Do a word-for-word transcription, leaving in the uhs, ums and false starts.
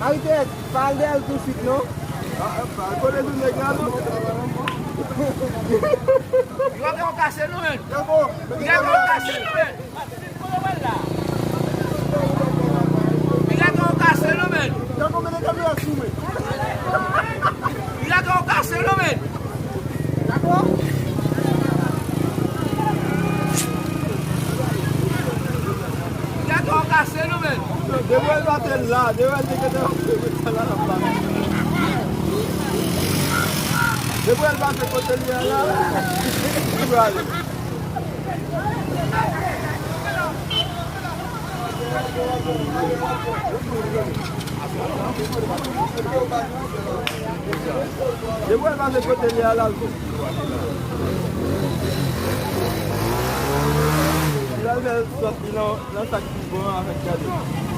Arete, pa al dèyè l tousuit, non. Kote tou nèg la, non? Yo gen yon kase nou, men. Yo gen yon kase nou, men. Piga gen yon kase nou, men. Piga gen yon kase nou, men. Piga gen yon kase nou, men. Depi w al bate l la, depi w al te kete la, la, la, la. Depi w al bate kote l ye a la, li prale. Depi w al pase kote li a, l al tou. Li al fè sòt li nan, nan sa k pi bon avèk gade.